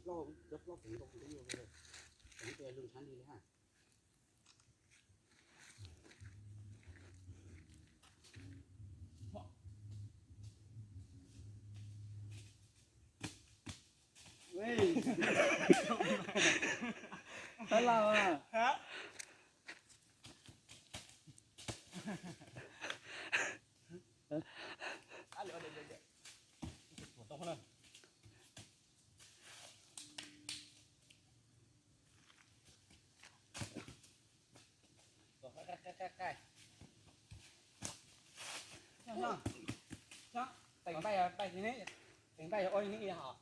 Cov plaub kev ntau ntau, kev ntau lug ntshav li ha. Tab laj. Teem npaj, teem npaj yog ua li ne hos.